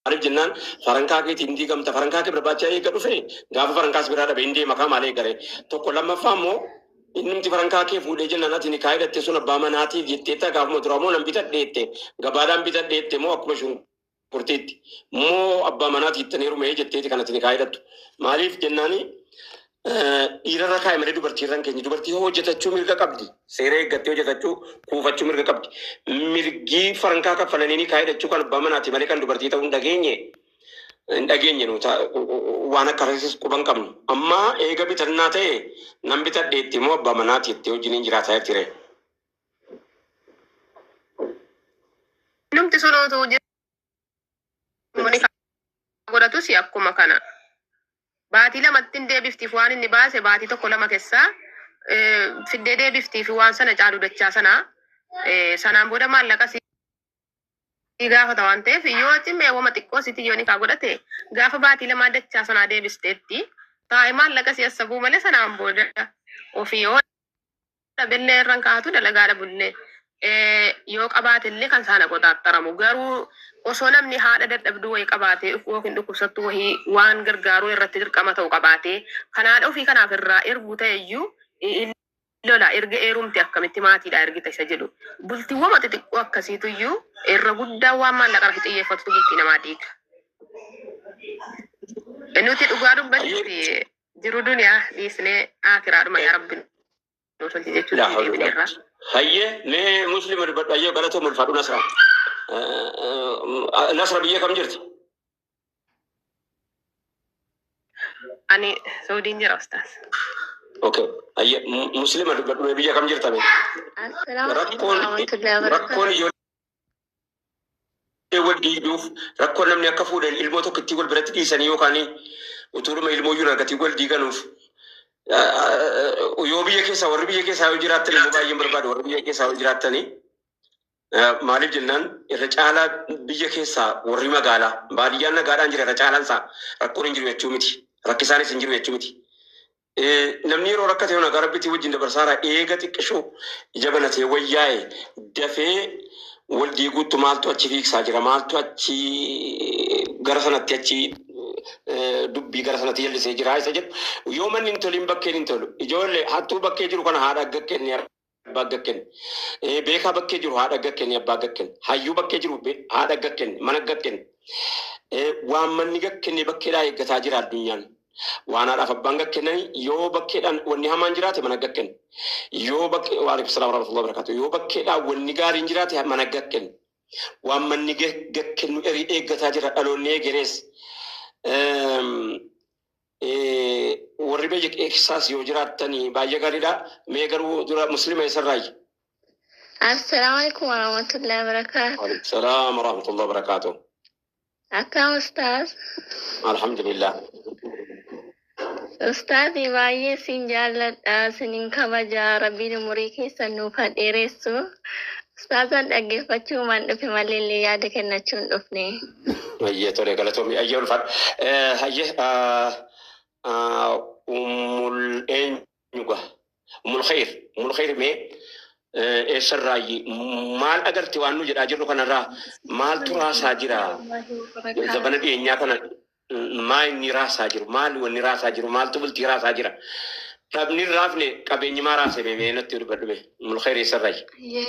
Maaliif jennaan farankaa keetiin diigamta, farankaa kee barbaacha eega dhufe gaafa farankaas biraa dhabe hin deema kaa maal eegare. Tokko lammaffaa immoo innumti farankaa kee fuudhee jennaan ati ni kaayidhatte sun abbaa manaatiif jetteetta gaafuma dura moo nan bitadhe jette, gabaadhaan bitadhe jette moo akkuma shunkurtiitti moo abbaa manaati jettanii heerume jetteeti kan ati ni kaayidhattu. Maaliif jennaani dhiirarra kaa'e malee dubartiirra hin keenye. Dubartii hojjetachuu mirga qabdi. Seera eeggattee hojjetachuu, kuufachuu mirga qabdi. Mirgi farankaa kaffalanii ni kaayidhachuu kan abbaa manaati malee kan dubartii ta'uu hin dhageenye. Hin dhageenye nu waan akka reesis quban qabnu. Amma eega bitannaa ta'e nan bitadheetti immoo abbaa manaati jettee wajjin hin jiraataa jirti. Numti sun utuu jiru ni godhatus akkuma kana. Baatii lamatti hin deebiftiif waan inni baase baatii tokko lama keessaa fiddee deebiftiif waan sana caalu dachaa sana, sanaan booda maallaqa si gaafata waan ta'eef, yoo cimee wama xiqqoo sitti yoo ni kaa godhate gaafa baatii lamaa dachaa sanaa deebisteetti taa'ee maallaqa si assabuu malee, sanaan booda ofii yoo dhabillee irraan kaa'atu dalagaa dhabullee yoo qabaatellee kan saana qoxaaxxaramu. Garuu osoo namni haadha dadhabduu wayii qabaate yookiin dhukkubsattuu wayii waan gargaaruu irratti dirqama ta'u qabaate, kan haadha ofii kanaaf irraa ergu ta'e iyyuu lola erga eerumti akkamitti maatiidha ergita isa jedhu. Bultiiwwan xixiqqoo akkasiitu iyyuu irra guddaa waan maallaqa irratti xiyyeeffatutu bultii namaa diiga. Nuti dhugaa dubbachuuf jiru duniyaa dhiisnee akiraadhuma yaa rabbi nu tolchi jechuutti deebineerra. Hayyee, mee Muslima dubbadhu. Hayyee, galatoo mulfaadhu Nasra. Nasra, biyya kam jirti? Ani Saudiin jira, ustaas. Okay. Hayyee, Muslima dubbadhu, mee biyya kam jirta mee? Assalaamu alaikum Rakkoon warahmatullahi rakkoon wabarakatuh. ijoollee wal diiduuf, rakkoon namni akka fuudhan ilmoo tokko itti wal biratti dhiisanii yookaan utuuruma ilmoo iyyuu argatii wal diiganuuf, yoo biyya keessaa, warri biyya keessaa yoo jiraattan immoo baay'een barbaadu, warri biyya keessaa yoo jiraattanii. Maaliif jennaan irra caalaa biyya keessaa warri magaalaa, baadiyyaan nagaadhaan jira irra caalaan isaa, rakkoon hin jiru jechuu miti, rakkisaanis hin jiru jechuu miti. Namni yeroo rakkate yoo nagaa rabbiitii wajjin dabarsaara, eega xiqqishuu ija banatee wayyaa'e dafee wal diiguuttu maaltu achi fiigsaa jira, maaltu achi gara sanatti achi dubbii gara sanatti jallisee jira isa jedhu. Yoo manni hin tolin bakkeen hin tolu. Ijoollee hattuu bakkee jiru kana haadha agga kenne, abbaa agga kenne. Beekaa bakkee jiru haadha agga kenne, abbaa agga kenne. Hayyuu bakkee jiru haadha agga kenne, mana agga kenne. Waan manni gakkenne bakkeedhaa eeggataa jira addunyaan. Waan haadhaaf abbaan gakkennani yoo bakkeedhaan wanni hamaan jiraate mana gakkenne. Yoo bakkee, waalaikum salaam warahmatullahi wabarakatuh. Yoo bakkeedhaan wanni gaariin jiraate mana gakkenne. Waan manni gakkennu erii eeggataa jira dhaloonni eegerees. Warri biyya keessaas yoo jiraattani baay'ee gaariidha. Mee garuu dura Muslima eessarraayi? Assalaamu alaikum warahmatullahi wabarakatuh. Waalaikum salaam warahmatullahi wabarakatuh. Akkam, ustaaz? Alhamdulillah. Ustaazi, baay'ee sin jaalladha, sinin kabaja, rabbiin umurii keessan nuuf haa dheeressu. Ustaazan dhaggeeffachuumaan dhufe malee illee yaada kennachuu hin dhufne. Hayyee, tole, galatoomi. Hayyee, ulfaadha. Hayyee, ummul eenyuga? Ummul Khayr. Ummul Khayr, mee eessarraayi, maal agarte waan nu jedhaa jirru kanarraa, maaltu raasaa jira? Zabana dhiyeenyaa kana maa inni raasaa jiru? Maali wanni raasaa jiru? Maaltu bultii raasaa jira? Dhabni hin raafne qabeenyi maa raase? Mee mee natti dubbadhu mee. Ummul Khayr, eessarraayi? Ye,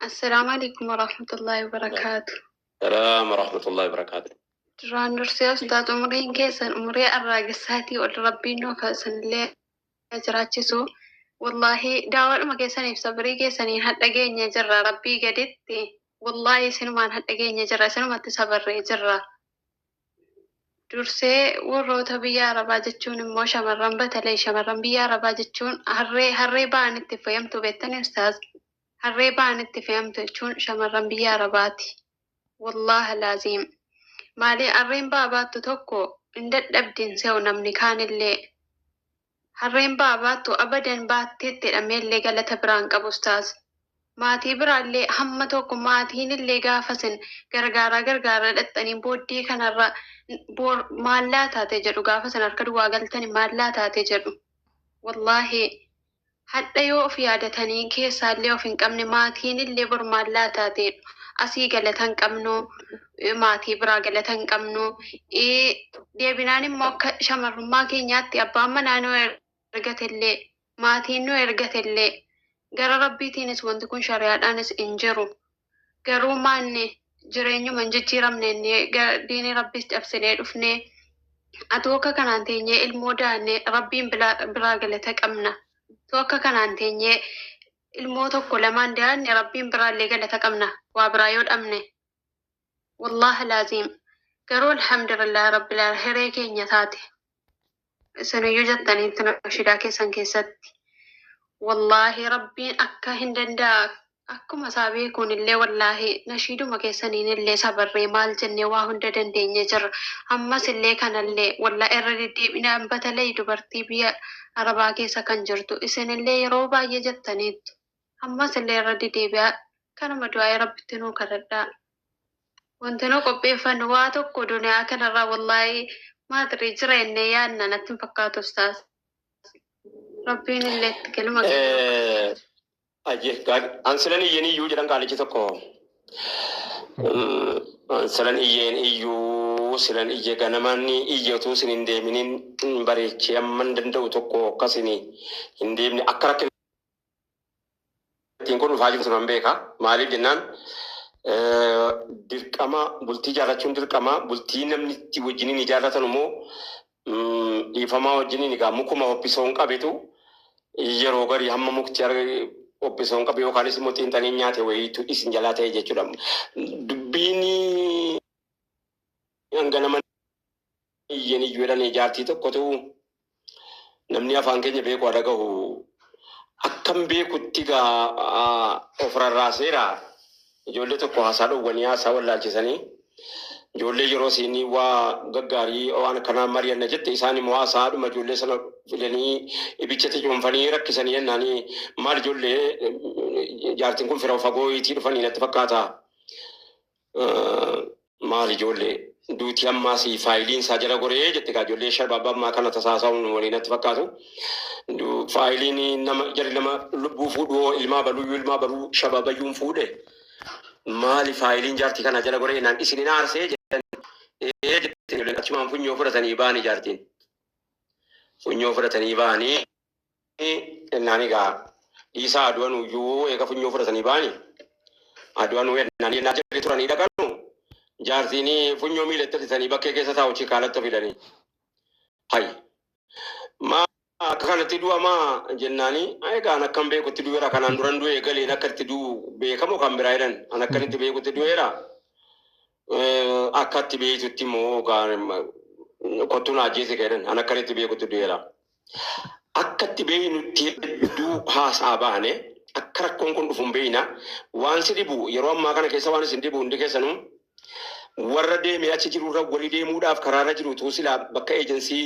Assalaamu alaikum warahmatullahi wabarakaatu. Salaam warahmatullahi wabarakaatu. Duraan dursee ustaaz, umriin keessan umrii arraagessaatii ol rabbiin nuuf isinillee jiraachisu. Wallaahi daawaadhuma keessaniif sabrii keessaniin hadha geenye jirra rabbii gaditti. Wallaahi isinumaan hadha geenye jirra, isinumatti sabarree jirra. Dursee warroota biyya Arabaa jechuun immoo shamarran batalee shamarran biyya Arabaa jechuun harree harree ba'an itti fe'amtu beektanii, ustaaz? Harree ba'an itti fe'amtu jechuun shamarran biyya Arabaati. Wallaahi laaziim. Maali, harreen ba'aa baattu tokko hin dadhabdin se'u namni kaanillee. Harreen ba'aa baattu abadan baatteetti jedhameellee galata biraan qabu, ustaaz. Maatii biraallee hamma tokko maatiin illee gaafasin gargaaraa gargaaraa dhaqxanii booddee kanarra boor maallaa taate jedhu, gaafa san harka duwwaa galtani maallaa taate jedhu. Wallaahi hadha yoo of yaadatanii keessaallee of hin qabne maatiin illee bor maallaa taate jedhu. Asii galata hin qabnu, maatii biraa galata hin qabnu. Deebinaan immoo akka shamarrummaa keenyaatti abbaan manaa nu ergatellee, maatiin nu ergatellee, gara rabbiitiinis wanti kun shari'aadhaanis hin jiru. Garuu maanni jireenyuma hin jijjiiramne inni diinii rabbiis cabsinee dhufnee, atuu akka kanaan teenyee ilmoo daannee rabbiin biraa galata qabna. Atuu akka kanaan teenyee ilmoo tokko lamaan daanne rabbiin biraallee galata qabna, waa biraa yoo dhabne. Wallaahi laaziim. Garuu alhamdulillah rabbil aalamiin, hiree keenya taate. Isiniyyuu jettaniitti nashidaa keessan keessatti. Wallaahi rabbiin akka hin danda'a. Akkuma isaa beekuun illee, wallaahi nashiiduma keessaniin illee sabarree maal jennee waa hunda dandeenye jirra. Ammas illee kanallee wallaahi irra deddeebinaan, batalee dubartii biyya Arabaa keessa kan jirtu isinillee yeroo baay'ee jettaniittu. Ammas illee irra deddeebi'aa kanuma du'aa rabbitti nuu kadhadhaa. Wanti nu qopheeffannu waa tokko duniyaa kanarraa wallaahi maatirii jira jennee yaadna natti hin fakkaatu, ustaas. Rabbiin illee itti galma Eh, Ayyee, an silan iyyeen iyyuu jedhan qaalichi tokko. An silan iyyeen iyyuu, silan iyye ganamaan iyye utuu isin hin deeminin bareechee hamman danda'u tokko akkasin hin deemne. Akka rakkina ittiin kun dhufaa jirtu nan beeka. Maaliif jennaan, dirqama bultii ijaarrachuun dirqama. Bultii namni itti wajjiniin ijaarratan immoo dhiifamaa wajjiniin egaa mukuma hophisoon qabetu yeroo garii hamma mukti hophisoon qabe yookaanis immoo xiinxaliin nyaate wayiitu isin jalaa ta'e jechuudha. Dubbiin hanga nama iyyan iyyuu jedhanii jaartii tokkotu namni afaan keenya beeku haa dhagahu. Akkam beekutti gaa of rarraaseera. Ijoollee tokko haasaa dhowwanii, haasaa wallaalchisanii, ijoollee yeroo isiin waa gaggaarii waan akkanaa mari'anna jette, isaan immoo haasaadhuma ijoollee sana fidanii ibichatti cuunfanii rakkisanii jennaanii, maal ijoollee, jaartiin kun fira fagoo itii dhufanii natti fakkaata. Maal ijoollee, duuti ammaas faayiliin isaa jala goree jette gaa. Ijoollee shabaaba ammaa kana tasaasa'uun waliin natti fakkaatu. Faayiliin nama jarri nama lubbuu fuudhuu ilmaa baluyyuu ilmaa baluu shabaabayyuun fuudhe. Maali faayiliin jaartii kana jala goree naan isin hin aarsee jedhan. Ee jette ijoolleen, achumaan funyoo fudhatanii ba'anii, jaartiin. Funyoo fudhatanii ba'anii ennaan, egaa dhiisaa, adu'anuyyuu eega funyoo fudhatanii ba'anii. Adu'anuu ennaan yennaa jarri turanii dhaqanu, jaartiin funyoo miilatti hidhatanii bakkee keessa taa'u chikaalatti fidanii. Hayi. Maa akka kanatti du'amaa jennaani, egaa an akkam beekutti du'eera, kanaan duran du'e galeen akka itti du'u beekamu kan biraa jedhan, an akkan itti beekutti du'eera. Akka itti beektutti immoo kottu na ajjeese jedhan, an akkan itti beekutti du'eera. Akka itti beeknutti hedduu haasaa baane, akka rakkoon kun dhufu hin beekna. Waan si dhibu yeroo ammaa kana keessa, waan isin dhibu hundi keessanuu warra deemee achi jirurra walii deemuudhaaf karaarra jiru tuu silaa bakka eejensii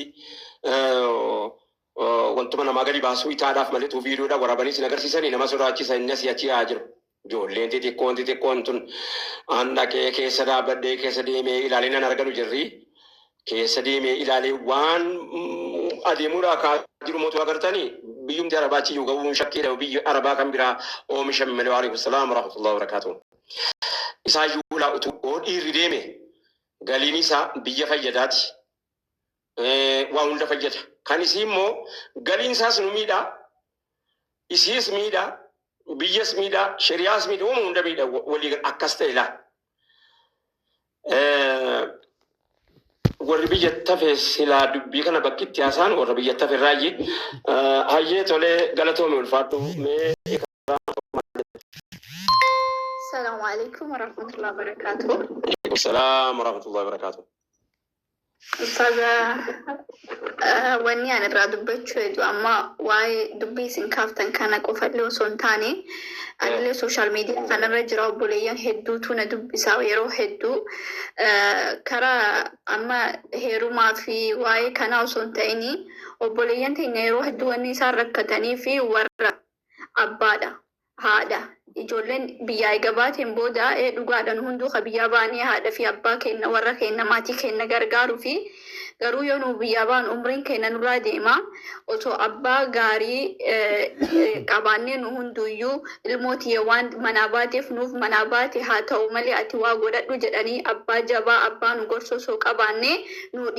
wantuma namaa gadi baasuu itaadhaaf malee tuu viidiyoodhaan waraabanii isin agarsiisanii nama sodaachisa. Inni asii achi yaa jiru. Ijoolleen xixiqqoon xixiqqoon tun an dhaqee keessa dhaabbadhee keessa deemee ilaalee nan arganu jirri. Keessa deemee ilaalee waan adeemuudhaa kaa jiru mootu agartanii biyyumti arabaa achi iyyuu ga'uun shakkiidha, biyyi arabaa kan biraa oomishame malee. Waalaikum salaam warahmatullahi wabarakatuh. Isaayyuu laa utuu oo dhiirri deeme galiin isaa biyya fayyadaati. Waa hunda fayyada. Kan isii immoo galiin isaas nu miidha. Isiis miidha. Biyyas miidha. Shari'aas miidha. Uuma hunda miidha. Walii akkas ta'e laa. Warri biyya tafe silaa dubbii kana bakki itti haasa'an warra biyya tafe irraayyee. Hayyee, tolee, galatoome, ulfaadhu mee. Assalamu alaikum warahmatullahi wabarakatuh. Salaam warahmatullahi wabarakatuh. Ustaaza, wanni ani irraa dubbachuu hedu amma waa'ee dubbii isin kaaftan kana qofallee osoo hin taane, anillee social media kanarra jira, obboleeyyan hedduutu na dubbisa yeroo hedduu. Karaa amma heerumaa fi waa'ee kanaa osoo hin ta'ini, obboleeyyan teenya yeroo hedduu wanni isaan rakkatanii fi warra abbaadha. Haadha. Ijoolleen biyyaa eega baateen booda dhugaadhaan hunduu ka biyyaa baanee haadha fi abbaa keenya, warra keenya, maatii keenya gargaaruu fi garuu yoo nu biyyaa baanu umriin keenya nurraa deema. Osoo abbaa gaarii qabaannee nu hunduyyuu ilmoo tiyya waan manaa baateef nuuf manaa baate haa ta'u malee ati waa godhadhu jedhanii abbaa jabaa, abbaa nu gorsu osoo qabaannee nu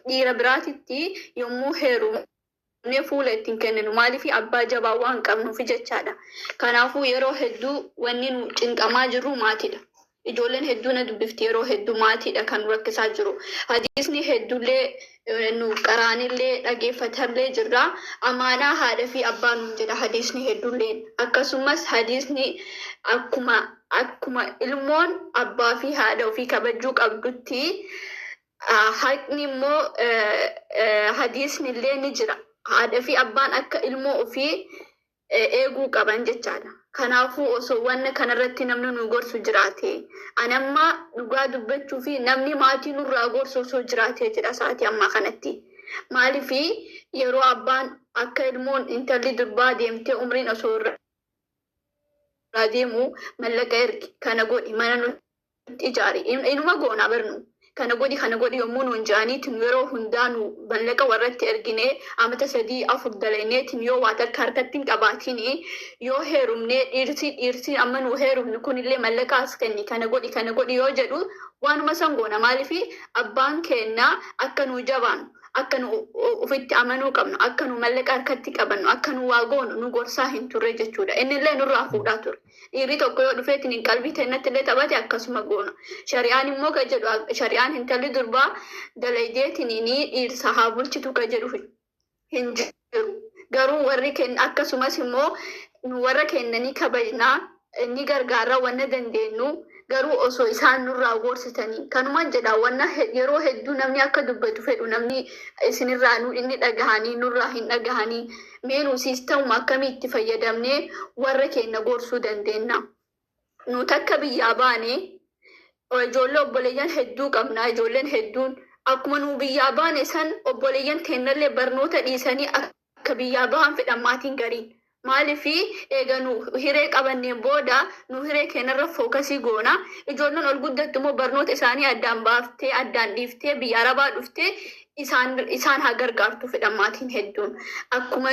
dhiira biraatitti yommuu heerumne fuula ittiin kenninu, maaliif abbaa jabaa waan qabnuuf jechaadha. Kanaafuu yeroo hedduu wanni nu cinqamaa jirru maatiidha. Ijoolleen hedduu na dubbifti, yeroo hedduu maatiidha kan nu rakkisaa jiru. Hadiisni hedduullee nu qaraanillee dhageeffatallee jirra. Amaanaa haadha fi abbaa nuun jedha hadiisni hedduulleen. Akkasumas hadiisni akkuma ilmoon abbaa fi haadha ofii kabajuu qabdutti, haqni immoo hadiisni illee ni jira. Haadha fi abbaan akka ilmoo ofii eeguu qaban jechaadha. Kanaafuu osoo wanna kanarratti namni nu gorsu jiraate, ani amma dhugaa dubbachuu fi namni maatii nurraa gorsu osoo jiraate jedha sa'aatii ammaa kanatti. Maaliifi yeroo abbaan akka ilmoon intalli durbaa deemtee umriin osoo irraa deemu mallaqa ergi, kana godhi, mana nutti ijaari, inuma goonaa barnu. Kana godhi, kana godhi yommuu nuun jedhaniitiin yeroo hundaa nu mallaqa warratti erginee amata 3 4 dalaineetiin yoo waa takka harkatti hin qabaatiin yoo heerumnee, dhiirsi amma nu heerumnu kunillee mallaqa as kenni, kana godhi, kana godhi yoo jedhu waanuma san goona. Maaliifi abbaan keenya akka nu jabaannu, akka nu ofitti amanuu qabnu, akka nu mallaqa harkatti qabannu, akka nu waa goonu nu gorsaa hin turre jechuudha. Innillee nurraa fuudhaa ture. Dhiirri tokko yoo dhufeetiin hin qalbii teennatti illee taphate akkasuma goona. Shari'aan immoo ka jedhu, shari'aan intalli durbaa dalaydeetiin dhiirsa haa bulchitu ka jedhu hin jiru. Garuu warri kenna, akkasumas immoo nu warra kennanii kabajnaa, ni gargaarra wanna dandeenyu, garuu osoo isaan nurraa gorsitanii kanuma jedha. Wanna yeroo hedduu namni akka dubbatu fedhu, namni isinirraa nu inni dhagahanii nurraa hin dhagahanii. Mee nu siistamuma akkamii itti fayyadamnee warra keenya gorsuu dandeenya? Nu takka biyyaa baane ijoollee obboleeyyan hedduu qabna. Ijoolleen hedduun akkuma nu biyyaa baane san obboleeyyan teennallee barnoota dhiisanii akka biyyaa bahan fedhan maatiin gariin. Maaliifi eega nu hiree qabanneen booda nu hiree keenyarra focus goona. Ijoolleen ol guddattu immoo barnoota isaanii addaan baaftee, addaan dhiiftee biyya arabaa dhuftee isaan haa gargaartu fedhan maatiin hedduun. Akkuma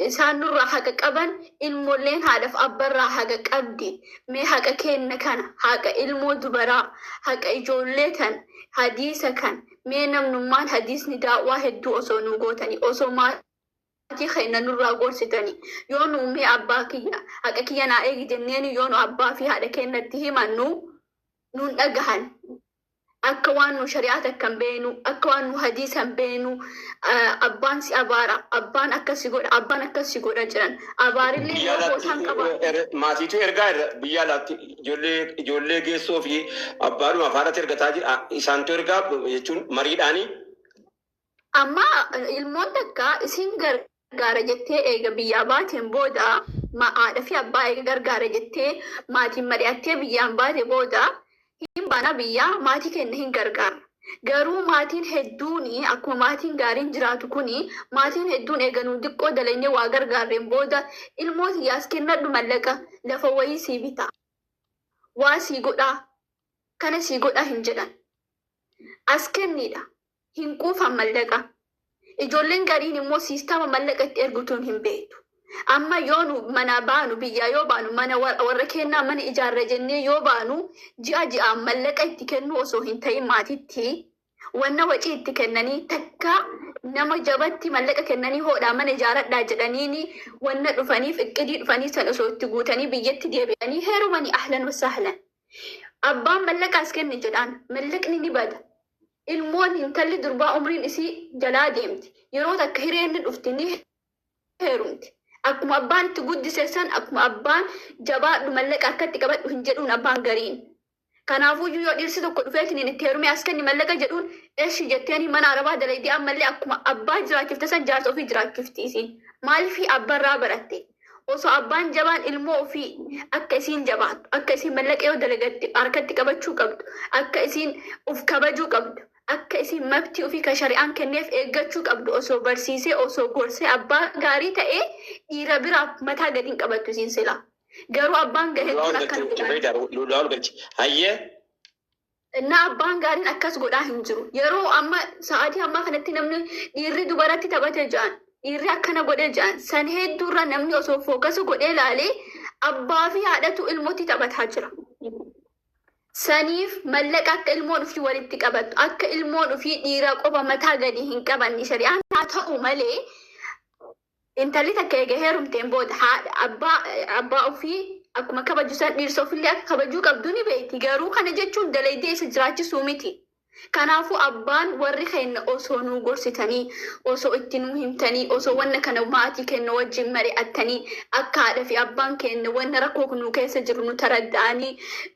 isaan nurraa haqa qaban ilmoolleen haadhaaf abbarraa haqa qabdi. Mee haqa kenna kana, haqa ilmoo dubaraa, haqa ijoollee tan, hadiisa kan mee namnummaan hadiisni daawwaa hedduu osoo nu gootanii, osoo maatii keenya nurraa gorsitanii, yoo nu mee abbaa kiyya haqa kiyya naa eegi jenneeni yoo nu abbaa fi haadha keenyatti himannu nuun dhagahan. Akka waan nu shari'aa takka hin beenu, akka waan nu hadiisa hin beenu, abbaan si abaara, abbaan akkas si godha, abbaan akkas si godha jiran. Abaarillee Biyya yoo isaan qaba. alaatti maatiitu ergaa irra biyya alaatti ijoollee geessoo fi abbaadhuma afaanatti ergataa jira. Isaantu ergaa jechuun mariidhaanii. Amma ilmoon takka isin gargaara jettee eega biyyaa baateen booda, haadha fi abbaa eega gargaara jettee maatiin mari'attee biyyaan baate booda hin baana biyyaa, maatii keenya hin gargaara. Garuu maatiin hedduun akkuma maatiin gaariin jiraatu kuni, maatiin hedduun eega nu xiqqoo dalagnee waa gargaarreen booda ilmoo tiyyaas kennadhu mallaqa, lafa wayii sii bita. Waa sii godhaa, kana sii godhaa hin jedhan. As kennidha. Hin quufan mallaqa. Ijoolleen gariin immoo siistama mallaqa itti ergituun hin beektu. Amma yoo nu mana baanu, biyyaa yoo baanu, mana warra kennaa mana ijaarra jennee yoo baanu, ji'a ji'aan mallaqa itti kennu osoo hin ta'in maatitti wanna wacii itti kennanii takka nama jabatti mallaqa kennanii hoodhaa mana ijaaradhaa jedhaniini wanna dhufaniif iqqidii dhufanii san osoo itti guutanii biyyatti deebi'anii heerumanii, ahlan wasahlan. Abbaan mallaqa as kenne jedhaan mallaqni ni bada. Ilmoon intalli durbaa umriin isii jalaa deemti. Yeroo takka hireen ni dhufti, ni heerumti. Akkuma abbaan itti guddise san, akkuma abbaan jabaadhu, mallaqa harkatti qabadhu hin jedhuun abbaan gariin. Kanaafuu yoo dhirsi tokko dhufeetiin itti heerume as kenni mallaqa jedhuun eshi jetteeni mana arabaa dalaydee ammallee akkuma abbaa jiraachifte san jaarsa ofii jiraachifti isiin. Maaliif abbarraa baratte? Osoo abbaan jabaan ilmoo ofii akka isiin jabaattu, akka isiin mallaqa yoo dalagatte harkatti qabachuu qabdu, akka isiin of kabajuu qabdu, akka isiin mabtii ofii kan shari'aan kenneef eeggachuu qabdu osoo barsiisee, osoo gorsee abbaa gaarii ta'ee dhiira biraaf mataa gadi hin qabattu isiin silaa. Garuu abbaan Lulaa hedduun ol akkana galchi godhaa hin Rufeeda lulaa ol galchi. Hayyee. እና abbaan gaariin akkas godhaa hin jiru. Yeroo amma sa'aatii ammaa kanatti namni dhiirri dubaratti taphate ja'an, dhiirri akkana godhee ja'an, san hedduurra namni osoo focus godhee ilaalee abbaa fi haadhatu ilmootti taphataa jira. Saniif mallaqa akka ilmoon ofii walitti qabattu, akka ilmoon ofii dhiira qofa mataa gadi hin qabanne shari'aan haa ta'u malee intalli takka eega heerumteen booda haadha abbaa ofii akkuma kabaju san dhiirsa ofillee akka kabajuu qabdu ni beekti. Garuu kana jechuun dalaydee isa jiraachisuu miti. Kanaafuu abbaan warri keenya osoo nu gorsitanii, osoo itti nu himtanii, osoo wanna kana maatii keenya wajjin mari'attanii, akka haadha fi abbaan keenya wanna rakkoo nu keessa jiru nu taradda'anii,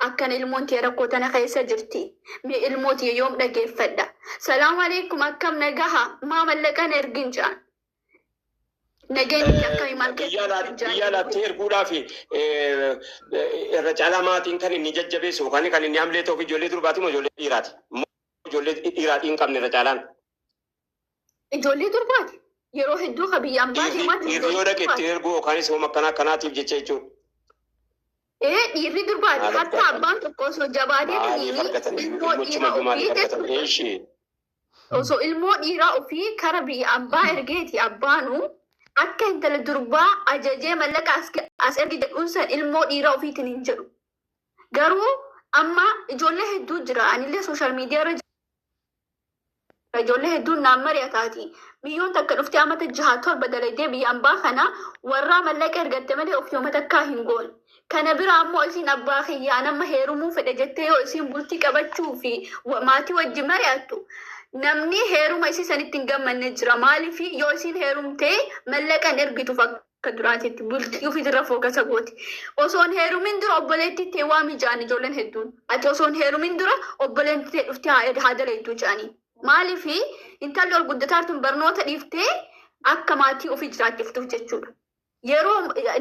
akkana ilmoon tiyya rakkoo tana keessa jirti. Mee ilmoo tiyya yoom dhageeffadha? Salaamu alaikum, akkam nagaha? Maa mallaqan ergin ja'an? Nageenyi akkamii maal keessa Biyya jirtan biyya ja'an? alaattee erguudhaaf irra caalaa maatiin kan inni jajjabeessu yookaan kan inni hamlee ta'uuf ijoollee durbaati moo ijoollee dhiiraati? Moo ijoollee dhiiraatii hin qabne irra caalaan? Ijoollee durbaati. Yeroo hedduu ka biyya ambaa Dhiirri deemaatti dhiirri yoo ijoollee dhaqe itti durbaati. erguu yookaanis hooma akkana akkanaatiif jecha jechuudha. Ee, dhiirri durbaati. Maal Hatta argatan? abbaan tokko osoo Maaliif jabaateetiniin argatan? ilmoo Ilmochuma dhiiraa iyyuu maaliif ofii argatan? jechuudha. Eeshi. Osoo ilmoo dhiiraa ofii kara biyya ambaa ergeeti abbaanu akka intala durbaa ajajee mallaqa as ergi jedhuun san ilmoo dhiiraa ofiitiin hin jedhu. Garuu amma ijoollee hedduu jira. Anillee social media irra jira. Ijoollee hedduun naan mari'ataati. Biyyoon takka dhuftee amata 6 7 dalagdee biyya ambaa kana warraa mallaqa ergatte malee ofii uummata takkaa hin goone. Kana bira ammoo isiin abbaa kiyyaa nama heerumuu fedhe jettee yoo isiin bultii qabachuu fi maatii wajjin mari'attu namni heeruma isii sanitti hin gammanne jira. Maaliif yoo isiin heerumtee mallaqa hin ergituuf akka duraatitti bultii ofiitirra focus gooti. Osoo hin heerumin dura obboleettii tee waa mijaan ijoolleen hedduun. Ati osoo hin heerumin dura obboleettii tee dhuftee haa dalaytuu jedhanii. Maaliif intalli ol guddataa tun barnoota dhiiftee akka maatii ofii jiraachiftuuf jechuudha. Yeroo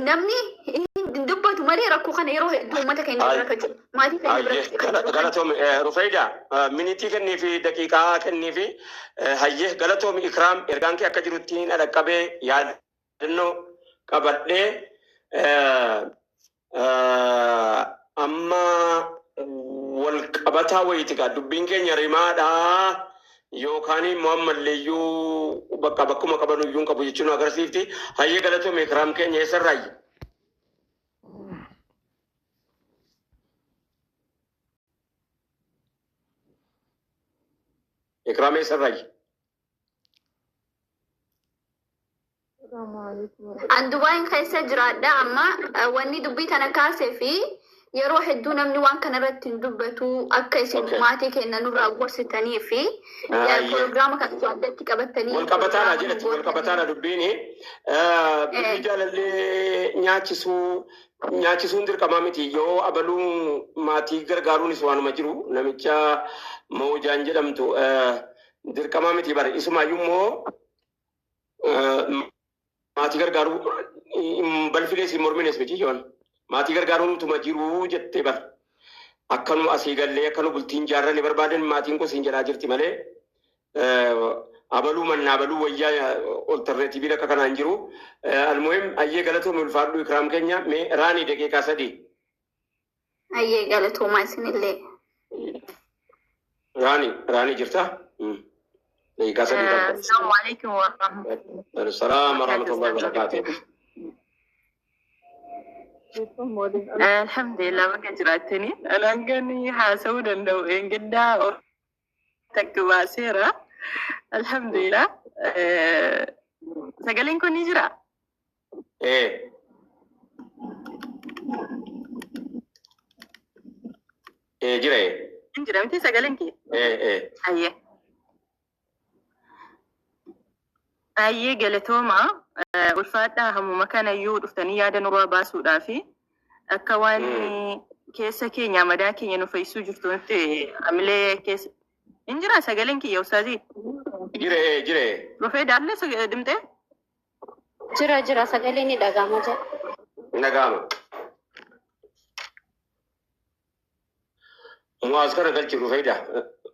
namni hin dubbatu malee rakkoo kana yeroo hedduu uummata keenya bira kan jiru. Maatii keenya bira Hayyee kan jiru kana. galatoomi Rufeida, minitii kennii fi daqiiqaa kennii fi hayyee galatoomi Ikraam, ergaan kee akka jirutti hin dhaqqabee yaadannoo qabadhee amma wal qabataa wayiiti gaa dubbiin keenya rimaadhaa yookaan immoo ammalleeyyuu bakka bakkuma qaban iyyuu hin qabu jechuun nu agarsiifti. Hayyee galatoomi Ikraam keenya, eessarraayyi? Ikraam, eessarraayyi? An Dubaayin keessa jiraadha amma wanni dubbii tana kaasee fi yeroo hedduu namni waan kana irratti hin dubbatu akka isin maatii keenya nurraa gorsitanii fi proogiraama kan osoo addatti qabattanii Wal qabataadha proogiraama nu jedhati wal gootanii. qabataadha dubbiini. Birrii jaalallee nyaachisuu nyaachisuun dirqamaa miti, yoo abaluu maatii gargaaruunis waanuma jiru namicha Moojaan jedhamtu dirqamaa miti bare isumaayyuu immoo maatii gargaaruu hin balfinees hin mormines miti yoon maatii gargaaruun utuma jiruu jettee bara. Akkanuma asii gallee akkanu bultiin jaarranne barbaadan maatiin kun siin jedhaa jirti malee abaluu mannaa abaluu wayyaa alternative akka kanaan jiru. Almuhim ayyee galatoomi, ulfaadhu Ikraam keenya. Mee raanii daqiiqaa 3. Ayyee, galatoomaa isinillee. Raanii, raanii jirta? Daqiiqaa 3 qabda. السلام عليكم ورحمة الله السلام ورحمة وبركاته. الله وبركاته. الحمد لله baga jiraattanii alangan haasa'uu danda'u eengaddaa takka baaseera. Alhamdulillah. Sagaleen kun ni jira? Ee. Ee, jira. Hin jira miti sagaleen kee? Ee ee. Ayyee. Ayyee, galatooma. Ulfaadhaa, hammuma kanayyuu dhuftanii yaada nurraa baasuudhaa fi akka waan keessa keenya madaa keenya nu fayyisuu jirtu nutti amilee keessa. Hin jira sagaleen kiyya, ustaazii? Jira, ee jira. Rufee daallee dimtee? Jira jira, sagaleen ni dhaga'ama jira. Nagaama. Muwaaz kana galchi, Rufeida.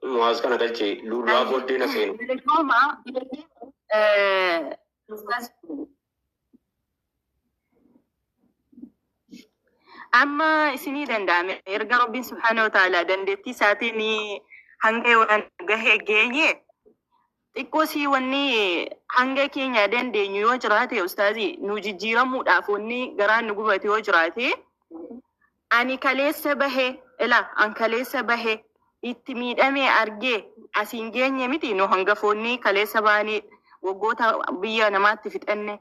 Muwaaz kana galchi lullaa booddee na seenu. Galatooma. Ustaaz Amma isinii danda'ame erga Rabbiin subhaanahu wa ta'ala dandeettii isaatiin hanga yoonaan gahee geenye xiqqoo sii wanni hanga keenya dandeenyu yoo jiraate, ustaazii, nu jijjiiramuudhaaf wanni garaan nu gubate yoo jiraate, ani kaleessa bahe ila an kaleessa bahe itti miidhamee argee asiin geenye miti. Nu hangafoonni kaleessa baanii waggoota biyya namaatti fixanne,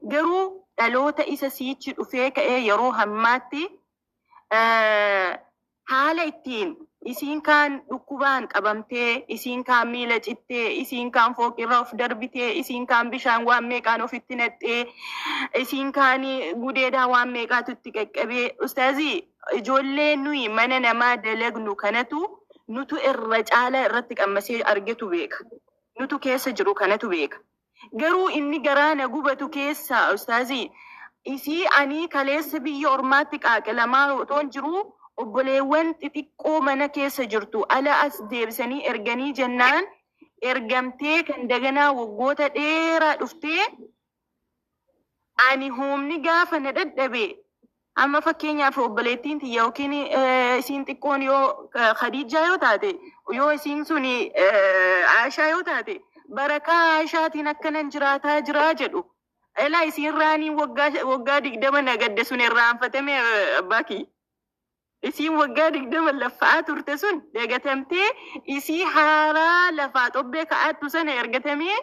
garuu dhaloota isa siichi dhufee ka'ee yeroo hammaatti haala ittiin isiin kaan dhukkubaan qabamtee, isiin kaan miila cittee, isiin kaan fooqirra of darbitee, isiin kaan bishaan waan meeqaan ofitti naqxee, isiin kaan gudeedaa waan meeqaatu itti qaqqabee, ustaazii, ijoollee nuyi mana namaa dalagnu kanatu nutu irra caalaa irratti qammasee argetu beeka. Nutu keessa jiru kanatu beeka. Garuu inni garaa na gubatu keessa, ustaazii, isii ani kaleessa biyya ormaatti qaaqilamaa otoon jiruu obboleewwan xixiqqoo mana keessa jirtu ala as deebisanii erganii jennaan ergamtee kan daganaa waggoota dheeraa dhuftee, ani humni gaafa na dadhabe, amma fakkeenyaaf obboleettiin tiyya yookiin isiin xiqqoon yoo Khadiijaa yoo taate, yoo isiin sun Aashaa yoo taate, barakaa Aashaatiin akkanan jiraataa jiraa jedhu. Elaa isiin raanii waggaa 20 nagadde sun irraanfatame abbaa kiyya. Isiin waggaa 20 laffa'aa turte sun dagatamtee, isii haaraa lafaa xobbee ka'aattu sana ergatamee,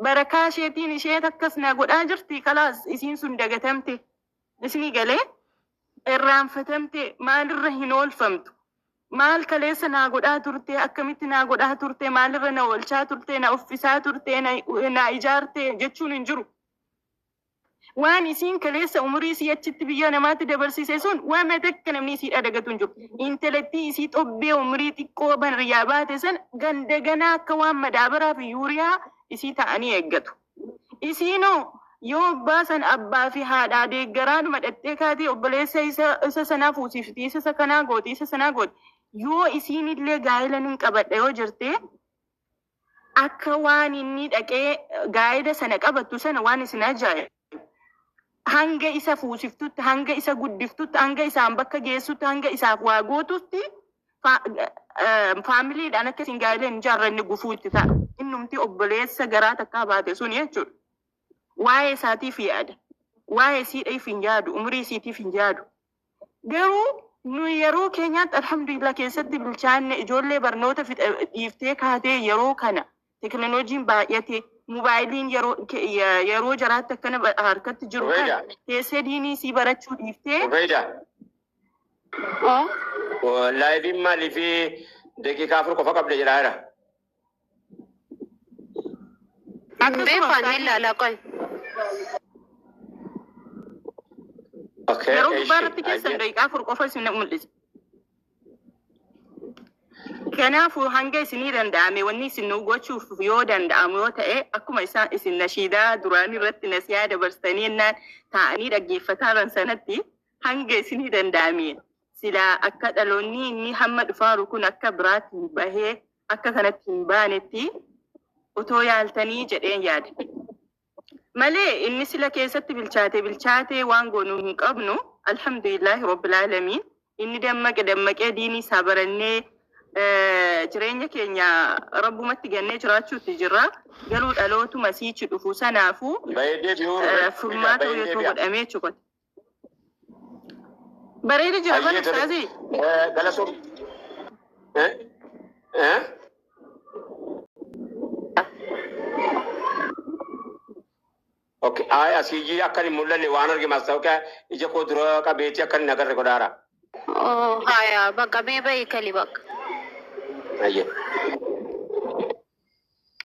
barakaa isheetiin ishee akkas na godhaa jirti, kalaas isiin sun dagatamte. Isinii galee irraanfatamte, maalirra hin oolfamtu. Maal kaleessa naa godhaa turte, akkamitti naa godhaa turte, maalirra na oolchaa turte, na uffisaa turte, na ijaarte jechuun hin jiru. Waan isiin kaleessa umurii isii achitti biyya namaatti dabarsise sun waan takka namni isiidha dagatu hin jiru. Intalattii isii xobbee umurii xiqqoo banriyaa baate sana ganda ganaa akka waan madaabaraa fi yuuriyaa isii ta'anii eeggatu. Isiinoo yoo abbaa san abbaa fi haadhaa deeggaraadhuma dhattee kaatee obboleessa isa sanaa fuusifti, isa kanaa gooti, isa sanaa gooti. Yoo isiin illee gaa'ela nin qabadha yoo jirte, akka waan inni dhaqee gaa'ela sana qabattu sana waan isin ajaa'ibu. Hanga isa fuusiftutti, hanga isa guddiftutti, hanga isaan bakka geessutti, hanga isaaf waa gootutti faamiliidhaan akka isin gaa'ela hin ijaarranne gufuu itti ta'a. Innumti obboleessa garaa takkaa baate sun jechuudha. Waa'ee isaatiif yaada. Waa'ee isiidhaaf hin yaadu. Umurii isiitiif hin yaadu. Garuu nu yeroo keenyaatti alhamdulillah keessatti bilchaanne, ijoollee barnoota dhiiftee kaatee, yeroo kana teknooloojiin baay'ate, mobaayiliin yeroo jaraatti akkana harkatti jiru kana Ubeida. teessee diinii isii barachuu dhiiftee. Ubeida. Oo. Liveiin maaliif daqiiqaa 4 qofa qabda jedhaa jira. Akkasuma Beeku ani ustaazii. ilaala qoy. Okay, Yeroo gubbaa eshi. irratti keessan daqiiqaa 4 qofa isin mul'isa. Kanaafuu hanga isinii danda'ame wanni isin nu gochuuf yoo danda'amu yoo ta'e, akkuma isaan isin nashiidaa duraan irratti nasiyaa dabarsitanii jennaan taa'anii dhaggeeffataa jiran sanatti, hanga isinii danda'ame silaa akka dhaloonni inni hamma dhufaaru kun akka biraatti hin bahee akka kanatti hin baanetti otoo yaaltanii jedheen yaada. Malee inni sila keessatti bilchaate bilchaate waan goonuu hin qabnu, alhamdulillahi rabbil aalamiin. Inni dammaqe dammaqee diinii isaa barannee jireenya keenya rabbumatti gannee jiraachuutti jirra. Garuu dhalootuma siichi dhufu sanaafuu Bahee deebi'uu furmaata bahee yoo deebi'a. godhamee jechuudha. Bareeda jira bara Hayyee tole. ustaazii. Galasoo. Eh? Eh? Okay. Ay, asii akka hin mul'anne waan arge maastaawoqiyaa ija koo dura qabeetii akka hin agarre godhaara. Oh, haya, bakka mee bahi kali bakka. Hayyee.